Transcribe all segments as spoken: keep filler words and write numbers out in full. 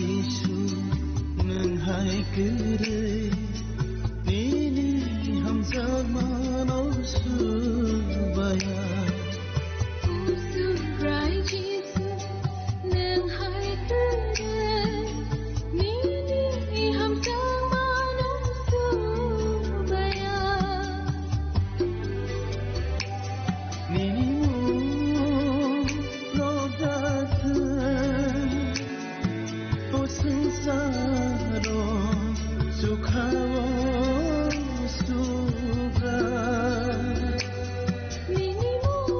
Jisu, nwng hai kwrwi nini hamjakmano subaya. O Subrai Jisu, nwng hai kwrwi nini hamjakmano subaya. Nini mung no jaswk. O swngcharo chukha o Subrai. Nini mung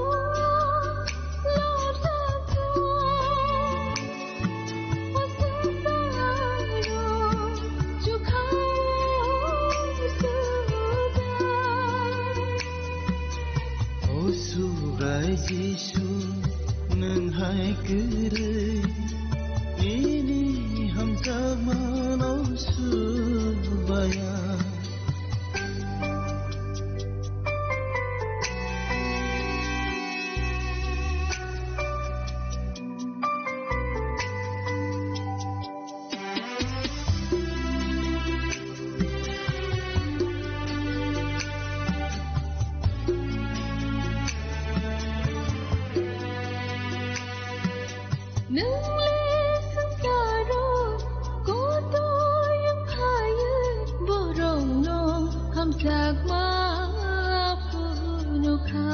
lobjak o swngcharo chukha o Subrai. O Subrai Jisu, nwng hai kwrwi nini hamjakmano subaya. Nwng le swngcharo kotoi wng phaiwi borokno hamjakma phunukha.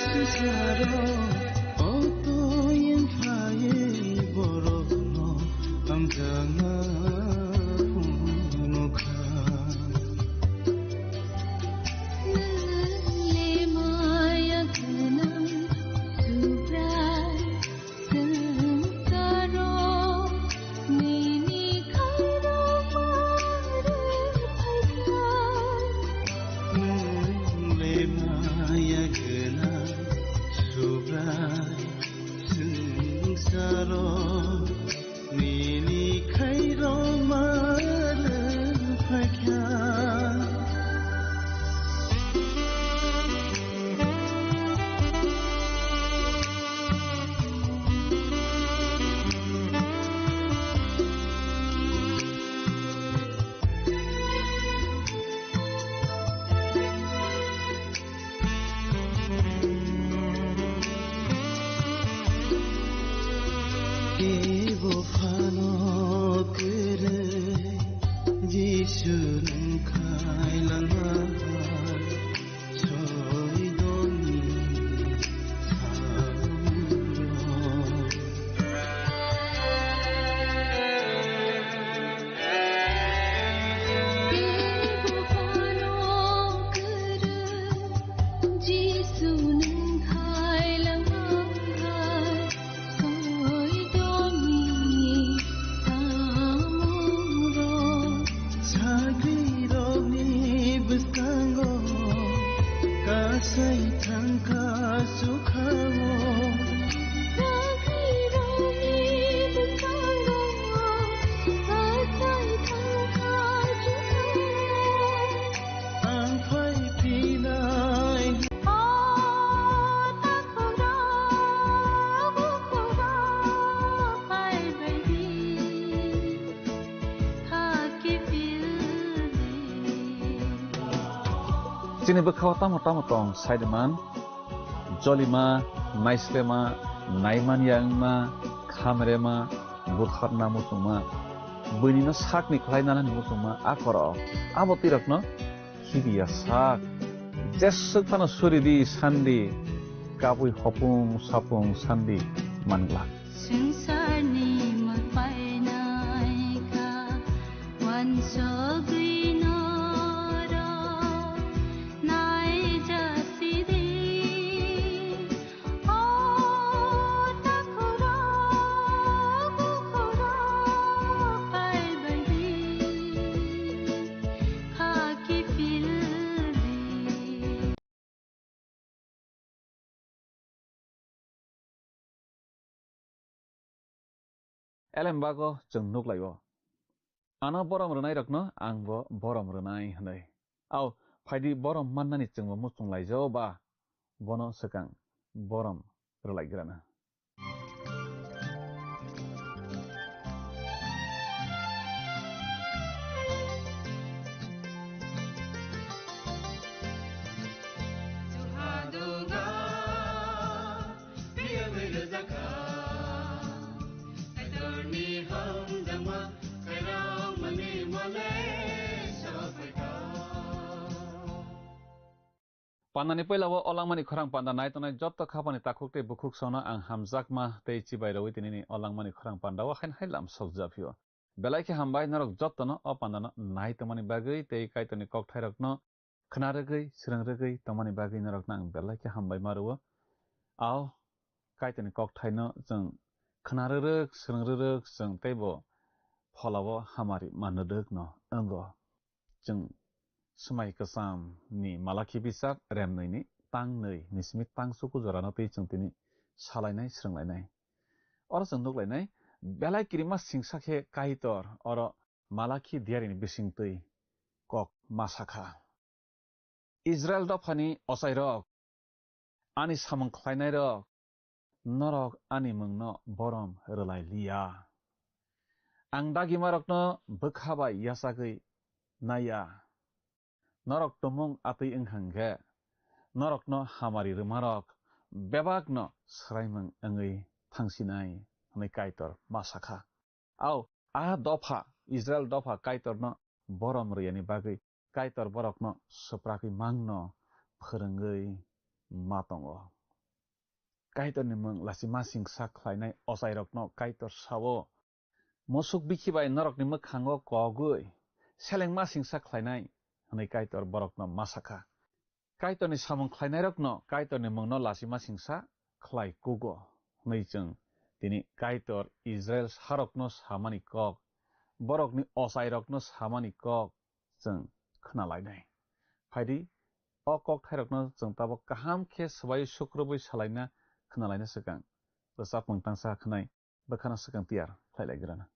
Swngcharo kotoi wng phaiwi borokno hamjakma phunukha. Nwng le maya gwnang Subrai. Swngcharo nini khairokma rwphaikha. Nwng le maya gwnang Subrai, swngcharo nini khairokma rwphaikha. Kebo phano kwrwi Jisu nwng khailangma hai. Soidoni samung rok. Tei buphano kwrwi Jisu nwng khailangma hai. Soidoni samung rok. Sagrirokni bwskango kasai thangkha sukhao. Sagrirokni bwskango kasai thangkha sukhao. Ang phai phinai. O takhuk rok, bukhuk rok, phai bai di, hakhe phil di. Chini bwkhao tamo tamo tong sai rwman, jolima, naislema, naimanya wngma, khamrema, butharna muchungma, buinino sakni khlai nanani muchungma a koro. Abo twirokno khibiya sak. Jeswk phano suri di sandi, kabui hopung sapung sandi man glak. Swngcharni mwkpainai kha, uansugwi norok naijasi di. O takhuk rok, bukhuk rok, phai bai di, hakhe phil di. Elem bago chwng nuk lai-o. Ano borom rwnairokno angbo borom rwnai hwnwi. Au, phaidi borom mannani chwngbo muchung lai-o ba? bono swkang borom rwlaigrana. Pandani puila o Olangmani khorang panda nai tongnai jotto khapani takhuk tei bukhuk songno ang hamjakma tei chibai rwi tinini Olangmani khorang panda o haino hai lam sokjaphio. Belai khe hambai norok jottono o pandano nai tongmani bagwi tei Kaitorni kokthairokno khna rwgwi, swrwng rwgwi tongmani bagwi norokno ang belai khe hambai ma rwo. Ao Kaitorni kokthaino chwng khna rwrwk, swrwng rwrwk chwng teibo pholao hamari man rwrwkno wngo. Chwng swmai kwchamni Malakhi bisak remnwini tang nwi ni simi tang chuku jorano twi chwng tini salainai, swrwnglainai. Oro chwng nuklainai, belai kirima singsa khe Kaitor oro Malakhi diarini bisingtwi kok ma sakha. Israel dophani ochairok, ani samung khlainairok, norok ani mungno borom rwlai liya. Ang dagimarokno bwkha bai yachagwi naiya. Norok tumung atwi wng kha hwnkhe, norokno hamari rwmarok bebakno swraimung wngwi thangsinai, hwnwi Kaitor ma sakha. Ao, a dopha, Israel dopha Kaitorno borom rwiyani bagwi Kaitor borokno swprakwi mangno phwrwngwi ma tongo. Kaitorni mung lachima singsa khlainai ochairokno Kaitor sao, "Musuk bikhi bai norokni mwkhango kogwi selengma singsa khlainai," hwnwi Kaitor borokno ma sakha. Kaitorni samung khlainairokno Kaitorni mungno lachima singsa khlai kugo hwnwi chwng tini Kaitor Israel sarokno samani kok, borokni ochairokno samani kok chwng khna lainai. Phaidi, o kokthairokno chwng tabuk kaham khe swbai sukrubwi salaina khna laina swkang, rwchapmung tangsa khwnai bwkhano swkang tiyar khlai lai grana.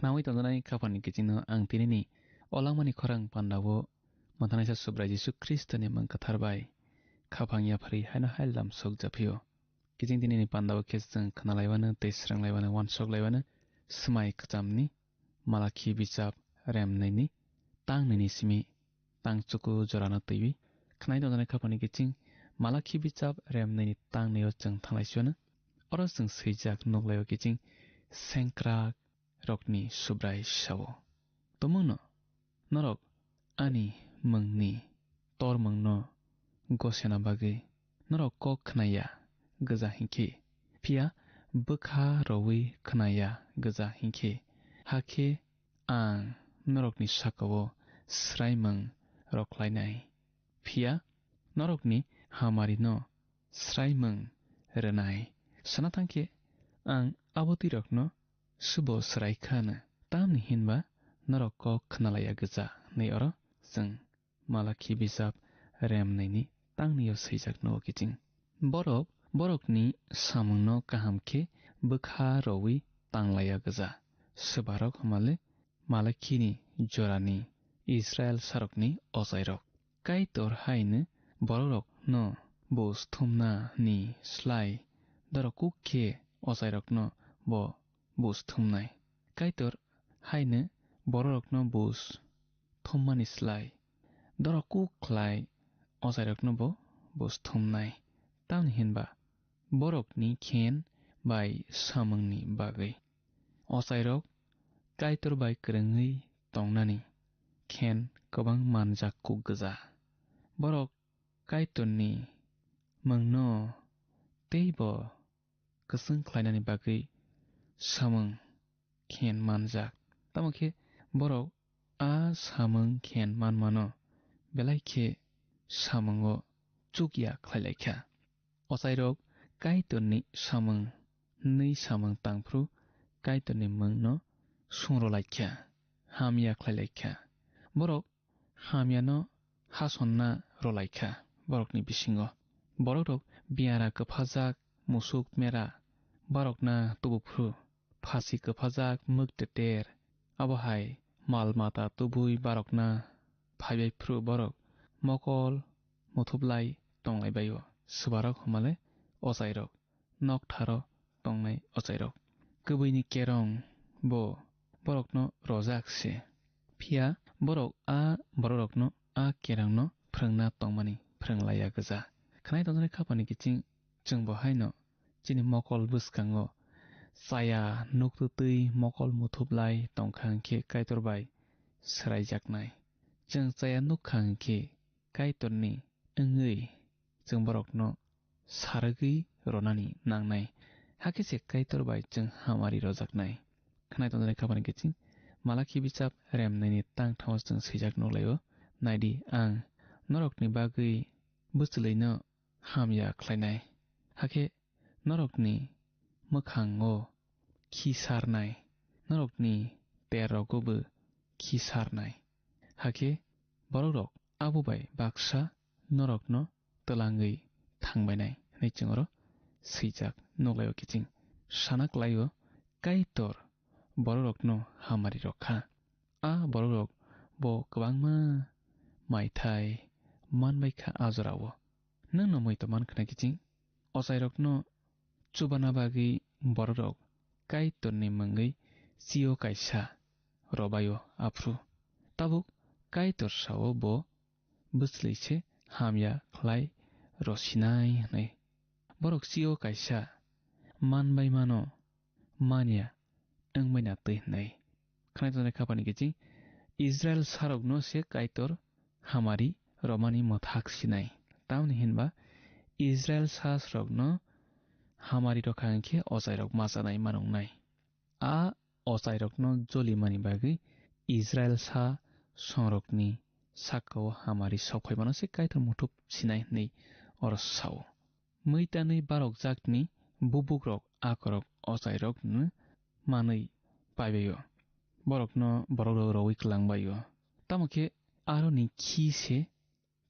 Nangwi tongjaknai khapangni kichingno ang tinini o langmani khorang pandao Mwthanaisa Subrai Jisu Khristoni mung kwthar bai khapang yapharwi haino hai lam sok japhio. Kiching tinini pandao khe chwng khwnalaiwano tei swranglaiwano, uansuk laiwano swmai kwchamni Malakhi bijap remnwini tang nini simi tang chuku jorano twiwi khwnai tongjaknai khapangni kiching Malakhi bijap remnwini tang nio chwng thanglai siyano. Oro chwng swijak nuklaio kiching sengkrak rokni Subrai sao, Tumungno norok ani mungni tormungno gosena bagwi norok kok khnaya gwja hinkhe, phiya bwkha rowi khnaya gwja hinkhe, hakhe ang norokni sakao swraimung roklainai, phiya norokni hamarino swraimung rwnai. Sana thangkhe ang abo twi rokno subo swrai kha hwno. Tamni hinba norok kok khnalaiya gwja hwnwi oro chwng Malakhi bijap remnwini tangnwio swijak nugo kiching. Borok borokni samungno kaham khe bwkha rowi tanglaiya gwja. Swbarok hwnmale Malakhini jorani Israil sarokni ochairok. Kaitor haino borokrokno bus thumna ni slai dorok kuk khe ochairokno bo bus thumnai. Kaitor haino borokrokno bus thummani slai dorok kuk khlai ochairokno bo bus thumnai. Tamni hinba borokni khen bai samungni bagwi ochairok Kaitor bai kwrwngwi tongnani khen kwbang manjak kuk gwja. Borok Kaitorni mungno teibo kwchwng khlainani bagwi samung khen manjak. Tamo khe borok a samung khen manmano belai khe samungo chukya khlai lai kha. Ochairok Kaitorni samung hwnwi samung tangphru Kaitorni mungno sung rw lai kha, hamya khlai lai kha. Borok hamyano hasonna rw lai kha borokni bisingo. Borokrok biyara kwphajak, musuk mera barokna tubuphru, phasi kwphajak, mwk teter, abo hai mal mata tubui barokna phaibai phru borok mokol muthuplai tonglai bai-o. Swbarok hwnmale ochairok, noktharo tongnai ochairok. Kwbwini kerong bo borokno rojak se. Phiya borok a borokrokno a kerongno phrwngna tongmani phrwng laiya gwja. Khwnai tongjaknai khapangni kiching chwng bo haino chini mokol bwskango chaya nuktwtwi mokol muthuplai tongkha hwnkhe Kaitor bai swraijaknai. Chwng chaya nukkha hwnkhe Kaitorni wngwi chwng borokno sarwgwi rwnani nangnai, hakhe se Kaitor bai chwng hamari rwjaknai. Khwnai tongjaknai khapangni kiching Malakhi bijap remnwini tang thamo chwng swijak nuklaio, "Naidi, ang norokni bagwi bwchwlwino hamya khlainai, hakhe norokni mwkhango khi sarnai, norokni terrogo bo khi sarnai, hakhe borokrok abo bai baksa norokno twlangwi thangbainai," hwnwi chwng oro swijak nuklaio kiching. Sana klaio, Kaitor borokrokno hamari rwkha. A borokrok bo kwbangma maithai manbai kha a jorao. Nwngno muitu man khna kiching? Ochairokno chubana bagwi borokrok Kaitorni mungwi chio kaisa robaio aphru. Tabuk Kaitor sao bo bwchwlwi se hamya khlai rwsinai hwnwi. Borok chio kaisa manbai mano manya wngbai na twi hwnwi. Khwnai tongnai khapani kiching Israil sarokno se Kaitor hamari romani mwthak sinai. Tamni hinba Israil sasrokno hamari rokha hwnkhe ochairok machanai manungnai. A ochairokno jolimani bagwi Israil sa songrokni sakao hamari sokphaimano se Kaitor muthub sinai hwnwi oro sao. Muitanwi barokjakni bubukrok akorok ochairokno manwi paibaio. Borokno borokrok rowi klangbaio. Tamo khe aroni khi se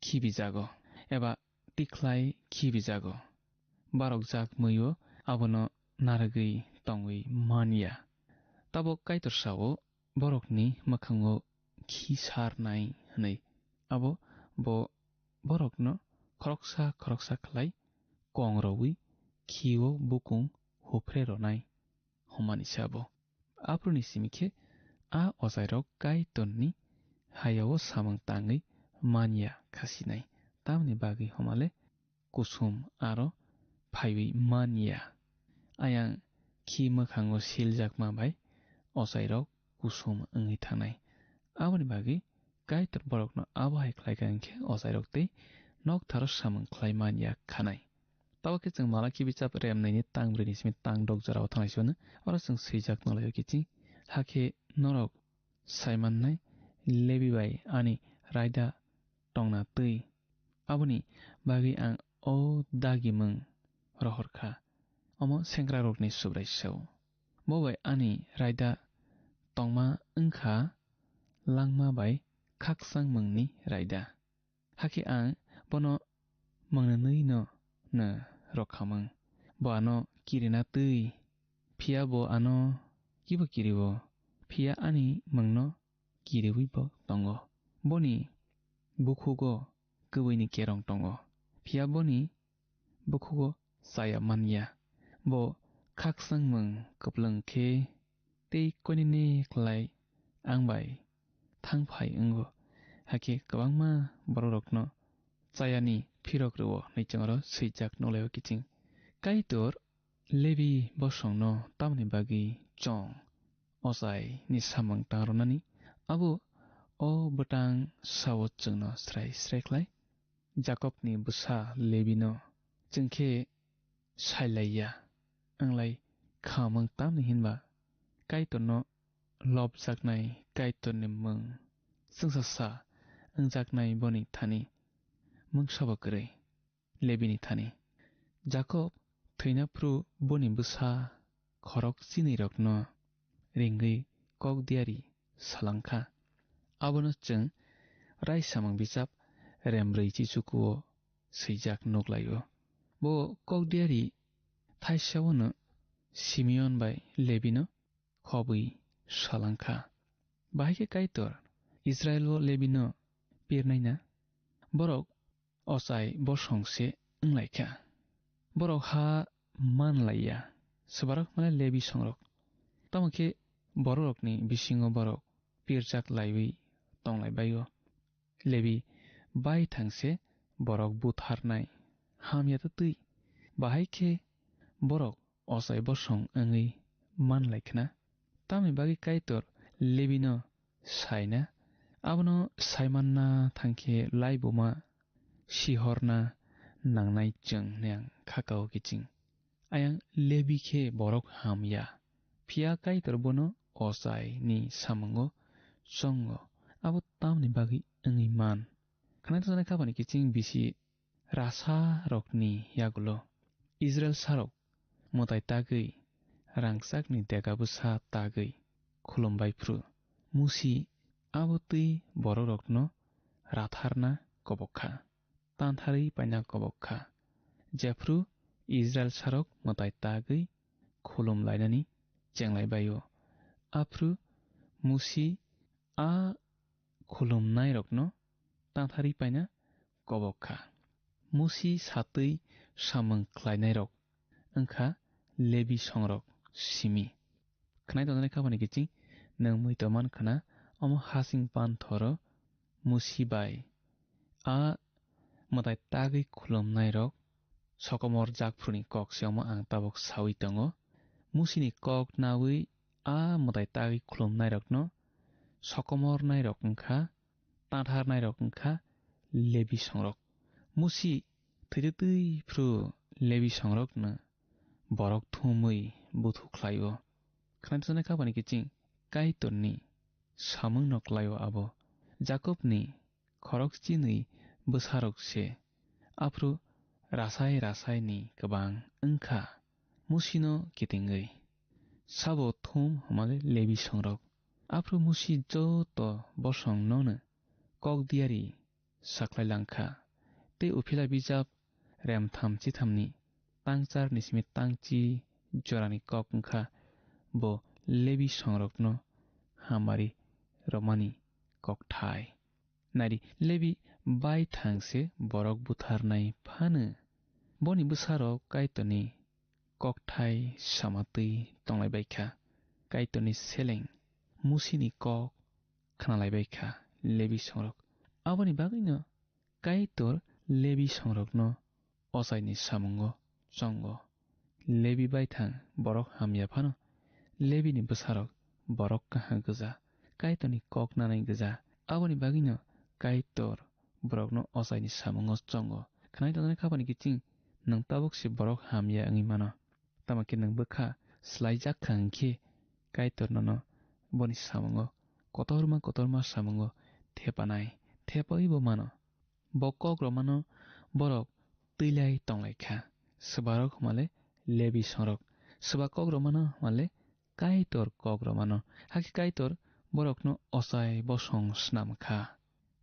khibijago, eba tikhlai khibijago. Barokjak mwi-o abono narwgwi tongwi man ya. Tabuk Kaitor sao, borokni mwkhango khi sarnai hwnwi. Abo bo borokno khoroksa khoroksa khlai kong rwui khio bukung huphre rwnai hwnmani se abo. Aphuruni simi khe a ochairok Kaitorni hayao samung tangwi man ya kha sinai, tamni bagwi homa le kuchum aro phaiwi man ya. Ayang khi mwkhango siljakma bai ochairok kuchum wngwi thanai. Aboni bagwi Kaitor borokno abo hai khlai kha hwn khe ochairok tei noktharo samung khlai man ya khanai. Tabuk khe chwng Malaki bichap rem nai ni tang brwi ni simi tang dok jora o thanglai si mano. Oro chwng swijak nolai o kiching, hakhe norok sai mannai, Lebi bai ani raida tongna twi. Aboni bagwi ang o dagimung rohor kha, omo sengkrakrokni Subrai sao. Bo bai ani raida tongma wng kha langma bai khakchangmungni raida. Hakhe ang bono mwngnwino no rwkhamung. Bo ano kirina twi, phiya bo ano kibo kirio, phiya ani mungno kiriwi bo tongo. Boni bukhugo kwbwini kerong tongo, phiya boni bukhugo chaya man ya. Bo khakchangmung kwplwng khe tei koinene klai ang bai thang phai wngo, hakhe kwbangma borokrokno chayani phirok rwo hwnwi chwng oro swijak nolai o kiching. Kaitor Lebi bosongno tamni bagwi chong ochai ni samung tang rwnani, abo o bwtang sao chwngno srai srai khlai. Jakobni bwsa Lebino chwng khe sailaiya wnglai khamung tamni hinba Kaitorno lobjaknai Kaitorni mung chwngsasa wngjaknai boni thani mungsabo kwrwi. Lebini thani. Jakob thwina phru boni bwsa khorok chinwirokno ringwi kok diari salangkha. Abono chwng Raisamung bichap rembrwi chichukuo swijak nuklaio. Bo kok diari thaisaono Simeon bai Lebino khobwi salangkha. Bahai khe Kaitor Israilo Lebino pirnaina, borok ochai bosong se wnglaikha. Borok ha manlaiya, swbarok hwnmale Lebi songrok. Tamo khe bororokni bisingo borok pirjak laiwi tonglaibaio. Lebi bai thangse borok butharnai hamya twi, bahai khe borok ochai bosong wngwi manlaikhna. Tamni bagwi Kaitor Lebino saina, abono saimanna thangkhe laibuma sihorna nangnai chwng hwnwi ang kha kao kiching. Ayang Lebi khe borok hamya, phiya Kaitor bono ochai ni samungo chongo, abo tamni bagwi wngwi man. Khwnai tongjaknai khapani kiching bisi rasa rokni yagulo Israil sarok mwtai tagwi rangchakni dega bwsa tagwi khulumbai phru Musi abo twi bororokno ratharna kobok kha, tantharwi paina kobok kha. Jephru Israil sarok mwtai tagwi khulum lainani chenglai bai-o, aphru Musi a khulumnairokno tantharwi paina kobok kha. Musi satwi samung khlainairok wngkha Lebi songrok simi. Khwnai tongnai khapani kiching nwng muitu man khna, omo hasing panthoro Musi bai a mwtai tagwi khulumnairok sokomor jakphuruni kok se omo ang tabuk sawi tongo. Musini kok nawi a mwtai tagwi khulumnairokno sokomornairok wngkha, tantharnairok wngkha Lebi songrok. Musi thwitwi twi phru Lebi songrokno borok thumwi buthu khlaio. Khwnai tongjaknai khapani kiching Kaitorni samungno klaio abo. Jakobni khorok chinwi bwsarok se, aphru rasai rasai ni kwbang wngkha Musino kitingwi. Sabo thum hwnmale Lebi songrok. Aphru Musi joto bosong nono kok diari saklai langkha. Tei Uphila bijap remtham chithamni tangchar ni simi tangchi jorani kok wngkha bo Lebi songrokno hamari romani kokthai. Naidi, Lebi baithang se borok butharnai phano. Boni bwsarok Kaitorni kokthai samatwi tonglaibaikha. Kaitorni seleng Musini kok khnalaibaikha Lebi songrok. Aboni bagwino Kaitor Lebi songrokno ochaini samungo chongo. Lebi baithang borok hamya phano, Lebini bwsarok borok kaham gwja, Kaitorni kok nanai gwja. Aboni bagwino Kaitor borokno ochaini samungo chongo. Khnai tongnai khapani kiching nwng tabuk se borok hamya wngwi mano. Tamo khe nwng bwkha swlaijak kha hwn khe Kaitor nono boni samungo kotorma kotorma samungo thepanai, thepaibo mano. Bo kok romano borok twilai tonglaikha. Swbarok hwnmale Lebi songrok. Swba kok romano hwnmale Kaitor kok romano. Hakhe Kaitor borokno ochai bosong snam kha.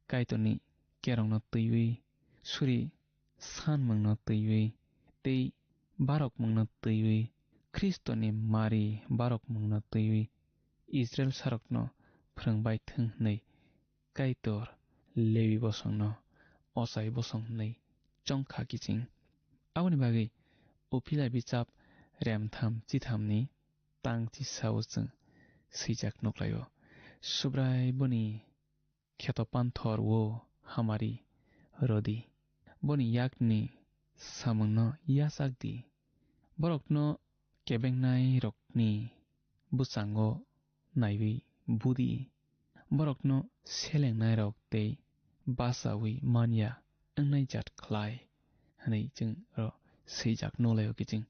Kaitorni kerongno twiwi, suri sanmungno twiwi, tei barokmungno twiwi, Khristoni mari barokmungno twiwi Israil sarokno phrwngbai thung hwnwi Kaitor Lebi bosongno ochai bosong hwnwi chongkha kiching. Aboni bagwi Uphilai bichap remtham chithamni tang chisao chwng swijak nuklaio. Subrai boni kheto panthor o hamari rwdi. Boni yakni samungno yachakdi. Borokno kebengnai rokni bwchango naiwi budi. Borokno selengnai rok tei bachaui manya wngnai jat khlai, hwnwi chwng ro swijak nukhlaio kiching.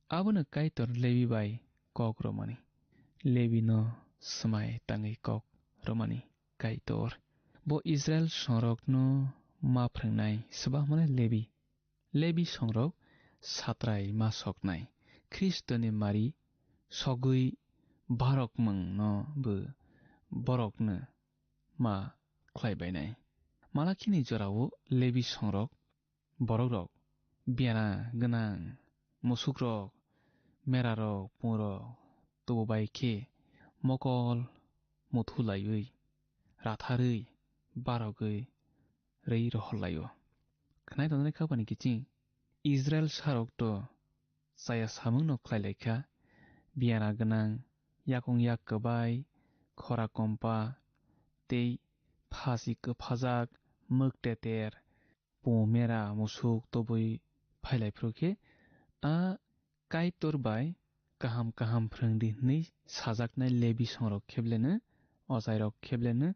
Abono Kaitor Lebi bai kok romani. Lebi no swmai tangwi kok romani Kaitor. Bo Israel songrokno ma phrwngnai, swbakmale Lebi. Lebi songrok satrai ma soknai. Khristoni mari sogwi barokmung no bo borokno ma khlaibainai. Malakini jorao Lebi songrok, borokrok, biana gwnang, musukrok, merarok, pungrok, tubu bai khe mokol muthu laiwi, ratharwi, barogwi, rwi rohor laio. Khnai tongnai khapani kiching Israel sarok to chaya samungno khlai lai kha, biana gwnang, yakung yak kwbai, khora kompa, tei phasi kwphajak, mwk teter, pung mera musuk tobwi phai lai phuru khe, a Kaitor bai kaham kaham phrwng di hwnwi sajaknai Lebi songrok khebleno, ochairok khebleno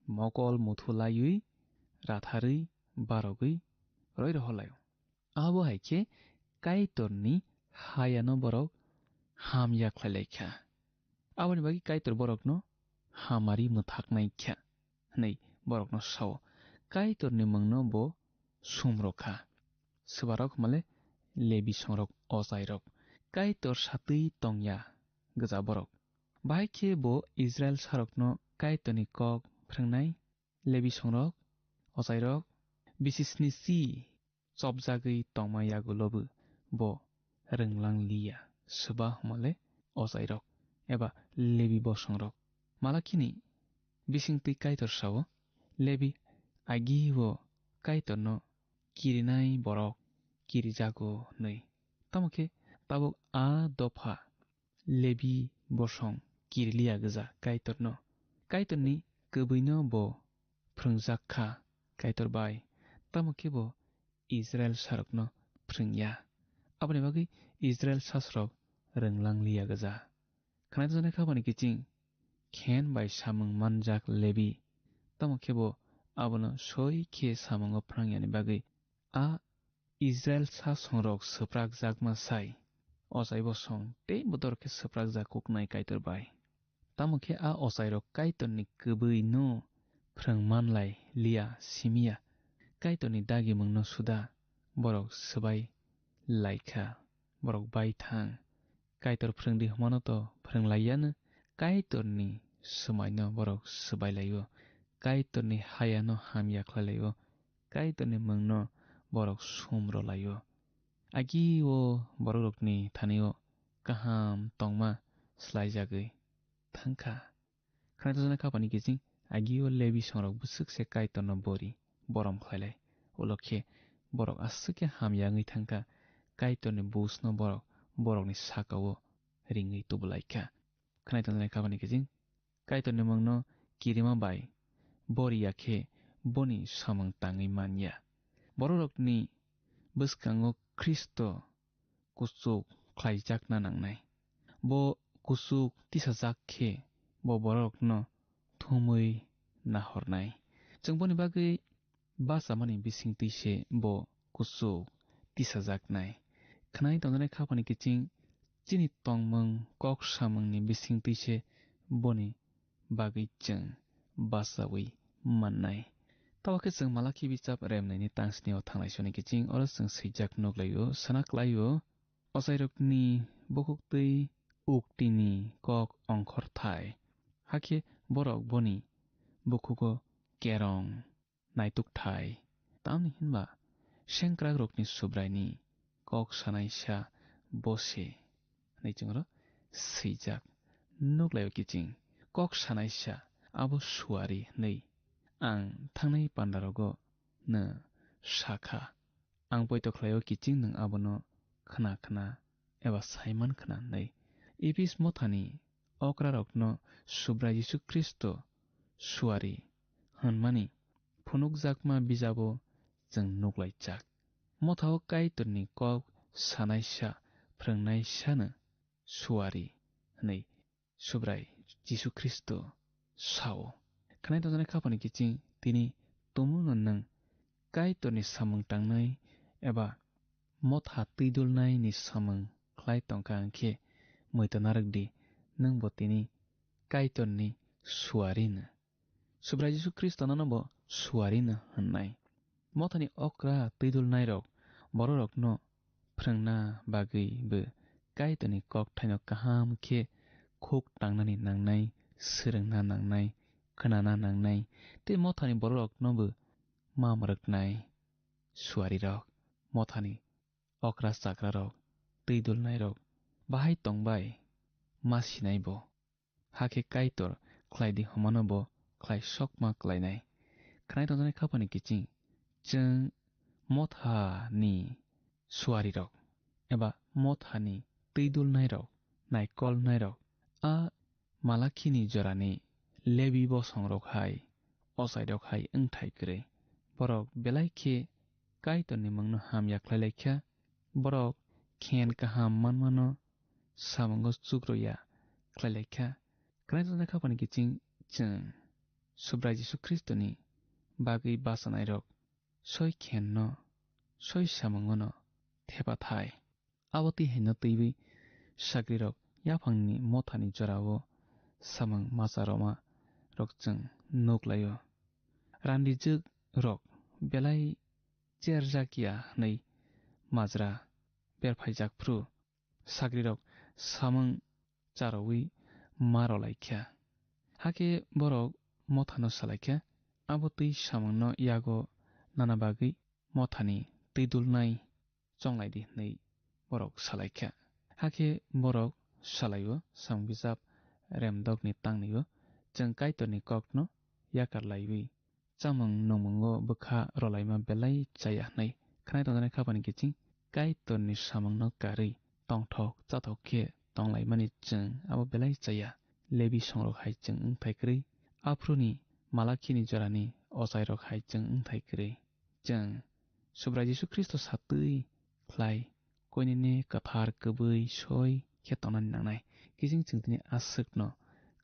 mokol muthu laiwi, ratharwi, barogwi roi rohor laio. Abo hai khe Kaitorni hayano borok hamya khlai lai kha. Aboni bagwi Kaitor borokno hamari mwthaknai kha, hwnwi borokno sao. Kaitorni mungno bo sumro kha. Swbarok hwnmale Lebi songrok, ochairok, Kaitor satwi tongya gwja borok. Bahai khe bo Israel sarokno Kaitorni kok phrwngnai. Lebi songrok, ochairok, bisi sni si chopjagwi tongma yagulobo bo rwnglang liya, swba hwnmale ochairok eba Lebi bosongrok. Malakini bisingtwi Kaitor sao, Lebi agi o Kaitorno kirinai borok kirijago hwnwi. Tamo khe tabuk a dopha Lebi bosong kiriliya gwja Kaitorno. Kaitorni kwbwino bo phrwngjak kha Kaitor bai, tamo khe bo Israel sarokno phrwngya. Aboni bagwi Israel sasrok rwnglang liya gwja. Khwnai tongjaknai khabani kiching khen bai samung manjak Lebi, tamo khe bo abono soi khe samungo phwrangyani bagwi a Israel sasongrok swprakjakma sai, ochai bosong tei bodol khe swprakjak kuknai Kaitor bai. Tamo khe a ochairok Kaitorni kwbwino phrwng manlai liya simiya, Kaitorni dagimungno suda borok swbai lai kha, borok bai thang. Kaitor phrwngdi hwnmano to phrwnglaiyano, Kaitorni swmaino borok swbailaio, Kaitorni hayano hamya khlailaio, Kaitorni mungno borok sumrolaio. Agi o borokrokni thani-o kaham tongma swlaijagwi, thangkha. Khwnai tongjaknai khapani kiching, agio Lebi songrok bwswk se Kaitorno bori, borom khlailai. Ulo khe borok aswk khe hamya wngwi thangkha, Kaitorni busno borok borokni sakao ringwi tubulaikha. Khwnai tongjaknai khapani kiching, Kaitorni mungno kirima bai boriya khe boni samung tangwi manya. Bororokni bwskango Khristo kuchuk khlaijakna nangnai. Bo kuchuk tisajak khe bo borokno thumwi nahornai. Chwng boni bagwi bachamani bisingtwi se bo kuchuk tisajaknai. Khwnai tongjaknai khapani kiching chini tongmung kok samungni bisingtwi se boni bagwi chwng bachaui mannai. Tabuk khe chwng Malakhi bichap remnaini tangsni o thangnaisoni kiching oro chwng swijak nuklaio, sana klaio, ochairokni bukhuktwi uktini kok ongkhorthai. Hakhe borok boni bukhugo kerong naitukthai. Tamni hinba sengkrakrokni Subraini kok sanaisa bo se hwnwi chwngno swijak. Nuklaio kiching kok sanaisa abo suari hwnwi ang thangnai pandarogo no sakha. Ang poito khlaio kiching nwng abono khna khna eba saiman khna hwnwi. Epis mothani okrarokno Subrai Jisu Khristo suari hwnmani phunukjakma bijabo chwng nuklaijak. Mothao Kaitorni kok sanaisa phrwngnaisano suari hwnwi Subrai Jisu Khristo sao. Khwnai tongjaknai khapani kiching tini tumungno nwng Kaitorni samung tangnai eba motha twidulnaini samung khlai tongkha hwnkhe muitu narwkdi, nwngbo tini Kaitorni suarino. Subrai Jisu Khristo nono bo suarino hwnnai. Mothani okra twidulnairok bororokno phrwngna bagwi bo Kaitorni kokthaino kaham khe khuk tangnani nangnai, swrwngna nangnai, khnana nangnai, tei mothani bororokno bo ma mwrwknai. Suarirok, mothani okra chakrarok, twidulnairok bahai tongbai ma sinai bo. Hakhe Kaitor khlai di hwnmano bo khlai sokma klainai. Khwnai tongjaknai khapani kiching chwng mothani suarirok eba mothani twidulnairok, naikolnairok, a Malakhini jorani Lebi bosongrok hai, ochairok hai wngthai kwrwi. Borok belai khe Kaitorni mungno hamya khlai lai kha. Borok khen kaham manmano samungo chukroya khlai lai kha. Khwnai tongjaknai khapani kiching chwng Subrai Jisu Khristoni bagwi bachanairok soi khenno, soi samungono thepa thai. Abo twi haino twiwi sagrirok yaphangni mothani jorao samung macha rwma rok chwng nuk laio. Randijwk rok belai cherjak ya hwnwi majra berphaijak phru sagrirok samung charowi ma rwlaikha. Hakhe borok mothano salaikha, abo twi samungno yago nana bagwi mothani twi dulnai chonglai di hwnwi borok salaikha. Hakhe borok salaio, samung bijap remdokni tangnio chwng Kaitorni kokno yakar laiwi chamung nungmungo bwkha rwlaima belai chaya hwnwi khwnai tongjaknai khapani kiching Kaitorni samungno karwi tongthok chathok khe tonglaimani chwng abo belai chaya. Lebi songrok hai chwng wngthai kwrwi, aphuruni Malakhini jorani ochairok hai chwng wngthai kwrwi. Chwng Subrai Jisu Khristo satwi khlai koinene kwthar kwbwi soi khe tongnani nangnai. Kiching chwng tini aswkno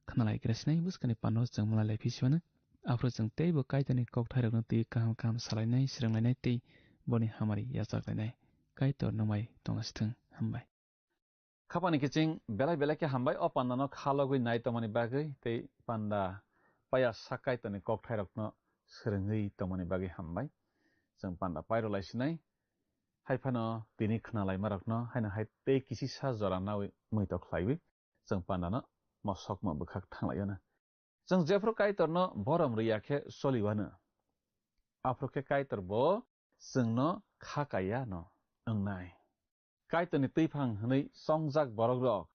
khwnalaigra sinai bwskangni panno chwng mwnai lai phi simano. Aphuru chwng teibo Kaitorni kokthairokno twi kaham kaham salainai, swrwnglainai tei boni hamari yachaklainai. Kaitor nwng bai tongna sithwng. Hambai. Khapani kiching belai belai khe hambai o pandano khalogwi nai tongmani bagwi tei panda paya sak Kaitorni kokthairokno swrwngwi tongmani bagwi hambai. Chwng panda pairwlai sinai. Hai phano tini khwnalaimarokno haino hai tei kisisa jora naui muitok khlaiwi chwng pandano mosokma bwkhak thanglaio na. Chwng jephru Kaitorno borom rwya khe choliwano, aphuru khe Kaitor bo chwngno kha kaiya no wngnai. Kaitorni twiphang hwnwi chongjak borokrok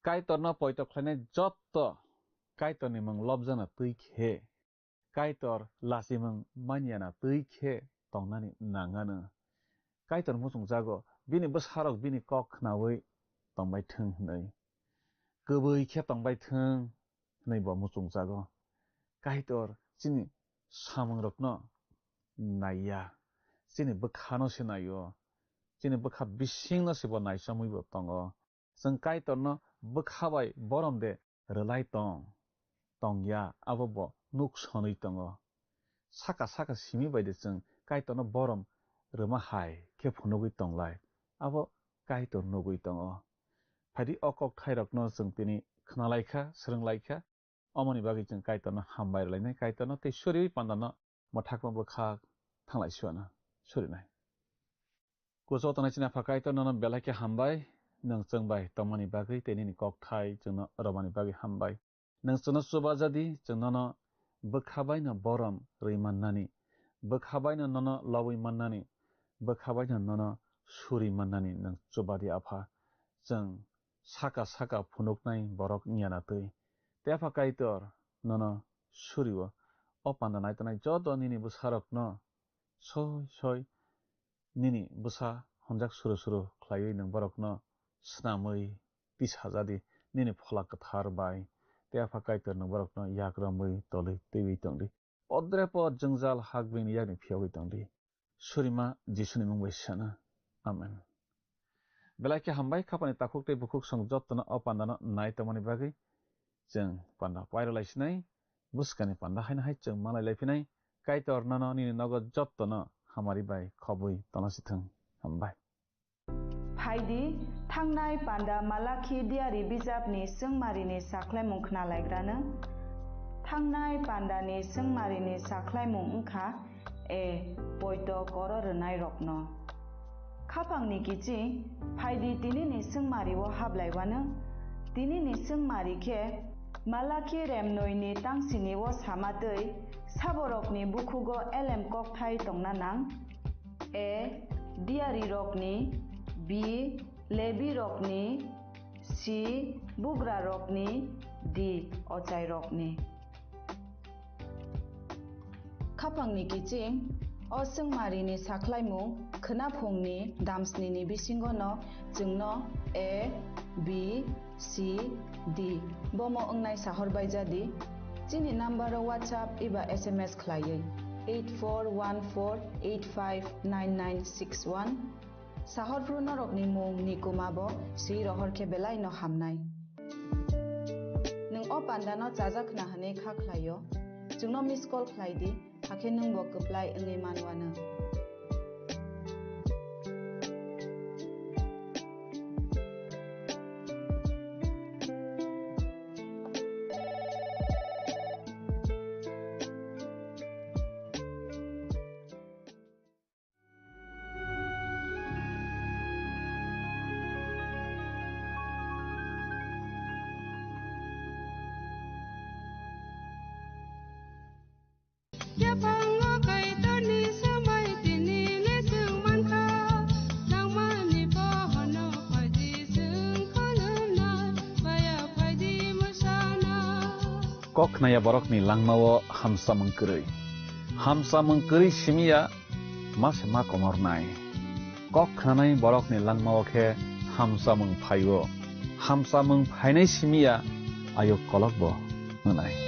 Kaitorno poito khlainai jotto Kaitorni mung lobjana twi khe, Kaitor lachimung manyana twi khe tongnani nangano. Kaitor muchungjago, bini bwsarok bini kok khnaui tongbai thung hwnwi. Kwbwi khe tongbai thung hwnwi bo muchungjago. Kaitor chini samungrokno naiya, chini bwkhano se naio, chini bwkha bisingno se bo naisomwi bo tongo. Chwng Kaitorno bwkha bai borom de rwlai tong, tongya, abo bo nuk sonwi tongo. Saka saka simi bai de chwng Kaitorno borom rwma hai khe phunugwi tonglai, abo Kaitor nugwi tongo. Phaidi o kokthairokno chwng tini khnalaikha, swrwnglaikha, omoni bagwi chwng Kaitorno hambai rwlainai, Kaitorno tei suriui pandano mwthakma bwkha thanglai suana surinai. Kuchuk tongnai chini Apha Kaitor, nono belai khe hambai, nwng chwng bai tongmani bagwi tei nini kokthai chwngno romani bagwi hambai. Nwng chwngno chubaja di, chwng nono bwkha baino borom rwi mannani, bwkha baino nono lobwi mannani, bwkha baino nono suri mannani nwng chuba di, Apha. Chwng saka saka phunuknai borok wngya na twi. Tei Apha Kaitor, nono surio. O panda nai tongnai joto nini bwsarokno soi soi nini bwsa honjak suru suru khlaiwi nwng borokno snamwi tisajadi nini Phola Kwthar bai. Tei Apha Kaitor nwng borokno yak romwi tolwi twiwi tongdi. Podre pod jwngjal hak bini yakni phiyogwi tongdi. Surima Jisuni mung bai sana. Amen. Belai khe hambai, khapani takhuk tei bukhuk song jottono o pandano nai tongmani bagwi. Chwng panda pairwlai sinai, bwskani panda haino hai chwng manlai lai phinai. Kaitor nono nini nogo jottono hamari bai khobwi tongna sithwng. Hambai. Phaidi, thangnai panda Malakhi diari bijapni swngmarini sakhlaimung khnalaigrano. Thangnai pandani swngmarini sakhlaimung wngkha, A. Poito koro rwnairokno. Khapangni kiching, phaidi tinini swngmario hablaiwano. Tinini swngmari khe Malakhi remnoini tangsini o sama twi saborokni bukhugo elem kokthai tongna nang. A. Diarirokni. B. Lebirokni. C. Bugrarokni. D. Ochairokni. Khapangni kiching, o swngmarini sakhlaimung khwnaphungni damsnini bisingono chwngno A, B, C, D bomo wngnai sahor baijadi. Chini nambaro WhatsApp eba S M S khlaiwi eight four one four eight five nine nine six one. Sahorphru norokni mung ni kuma bo swi rohor khe belai no hamnai. Nwng o panda no chajak khna hwnwi kha khlaio, chwngno miss call khlai di, hakhe nwng bo kwplai wngwi manwano. Yaphango Kaitorni swmai tini le chwng mankha, nangmani bohono phaidi chwng khulumna, baya phaidi mwsana. Kok khnaya borokni langmao hamsamung kwrwi. Hamsamung kwrwi simiya ma se ma komornai. Kok khnanai borokni langmao khe hamsamung phaio. Hamsamung phainai simiya ayuk kolokbo hwnai.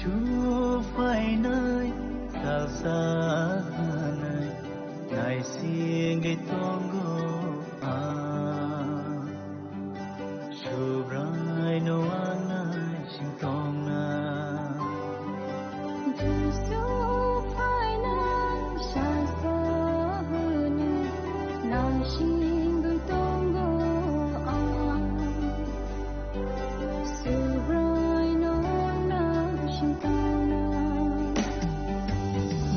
Jisu phainai salsa hwnwi naisingwi tongo ang. Subraino ang naising tongna. Jisu phainai salsa hwnwi naisingwi tongo ang. Subraino ang naising tongna.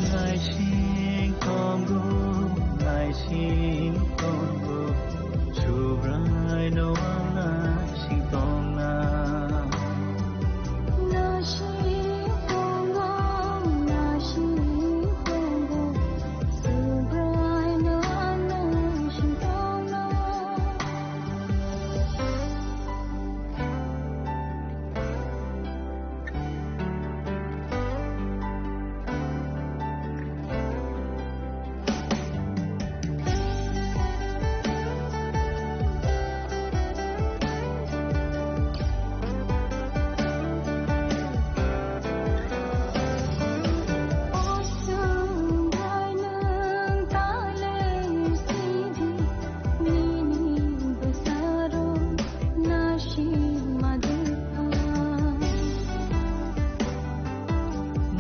Naising tongo, naising tongo, Subraino ang naising tongna. Naising tongo, naising tongo, Subraino ang naising tongna.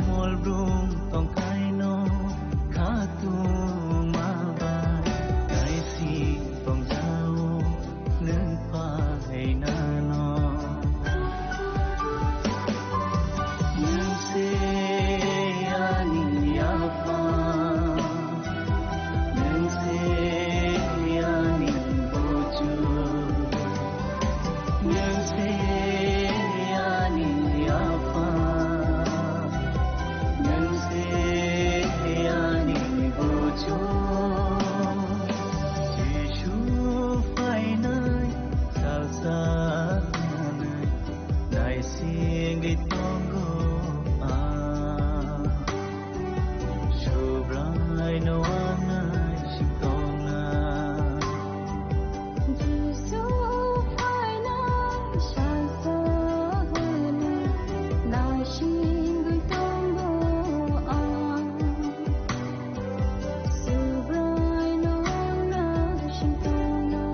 Molbrum tongkaino khatungma bai kaisi tongjao nwng phainano. Nwng se ani Apha. Nwng se ani Buju. Nwng se ani Apha. Nwng se ani Buju. Jisu phainai salsa hwnwi naisingwi tongo ang. Subraino ang naising tongna. Jisu phainai salsa hwnwi naisingwi tongo ang. Subraino ang naising tongna.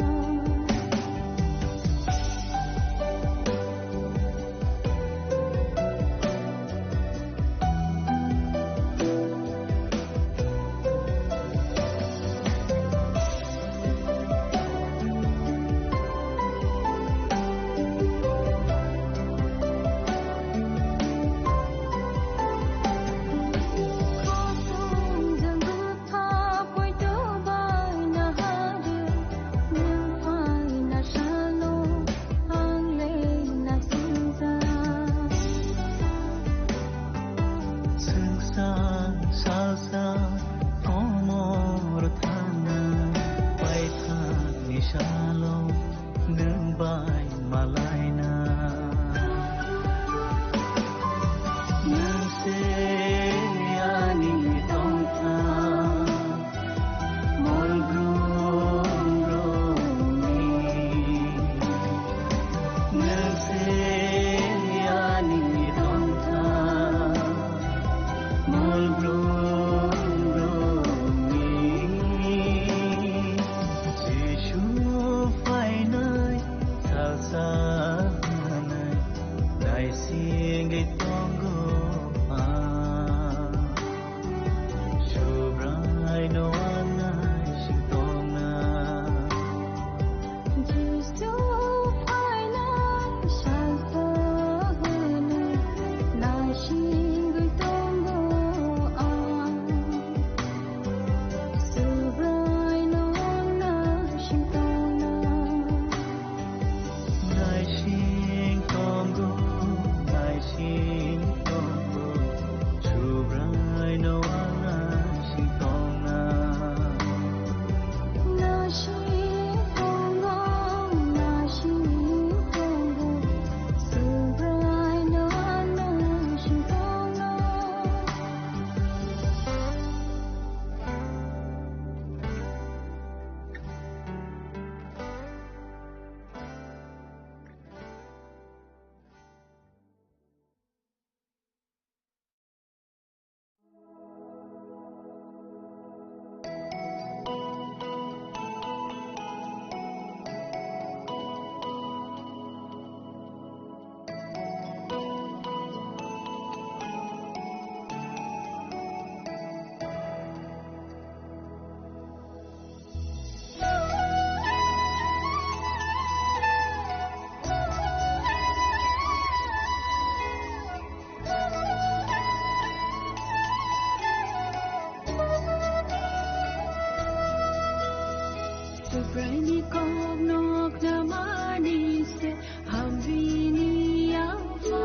Ni kok nok namani se hamrini apa.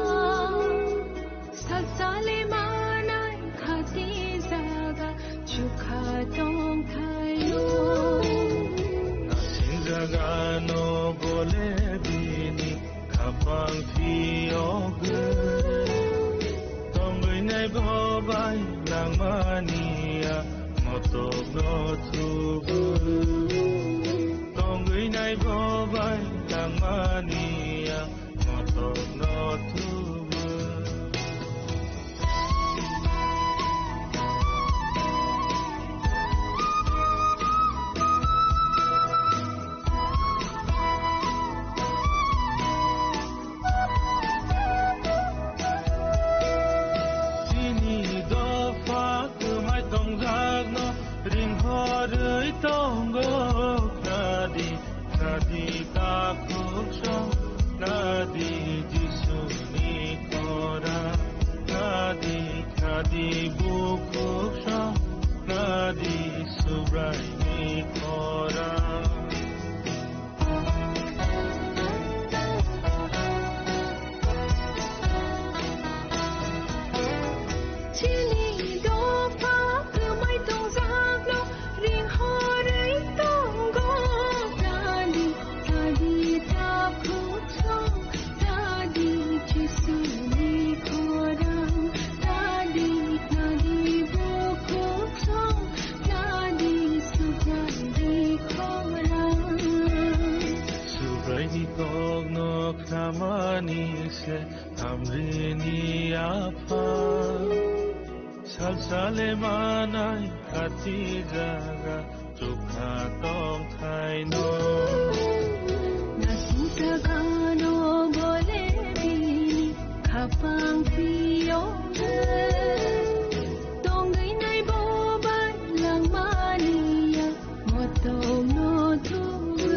Salsale manai khati jaga chukha tong thaio. Nasing jaga no bole bini khapang phiyogwi. Tongwi nai bo bai langmani ya motok no thubu. Tongwi nai bo bai langmani ya motok no thubu. Chini dopha kwmai tongjakno ringhorwi tongo khnadi. Khadi takhuk song, khadi Jisuni khorang, khadi, khadi bukhuk song, khadi Subraini khorang. Chini dopha kwmai tongjakno ringhorwi tongo. Nadi, nadi takhuk song, nadi Jisuni khorang, nadi, nadi bukhuk song, nadi Subraini khorang. Subraini kokno khnamani se hamrini apha. Salsale manai khati jaga chukha tong thaino. Nasing jaga no bole bini khapang phiyogwi. Tongwi nai bo bai langmani ya. Motok no thubu.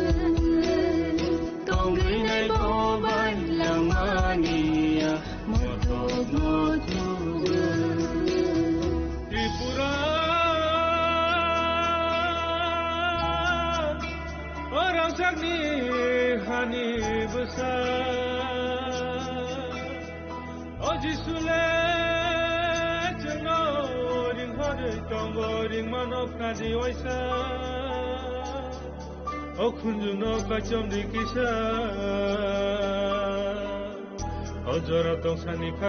Tongwi nai bo bai langmani ya motok no thubu. Tripura, o rangchakni hani bwsa. O Jisu le chwngno ringhorwi tongo, ringmano khnadi waisa. O khunjuno kaichomdi kisa. O jora tongsani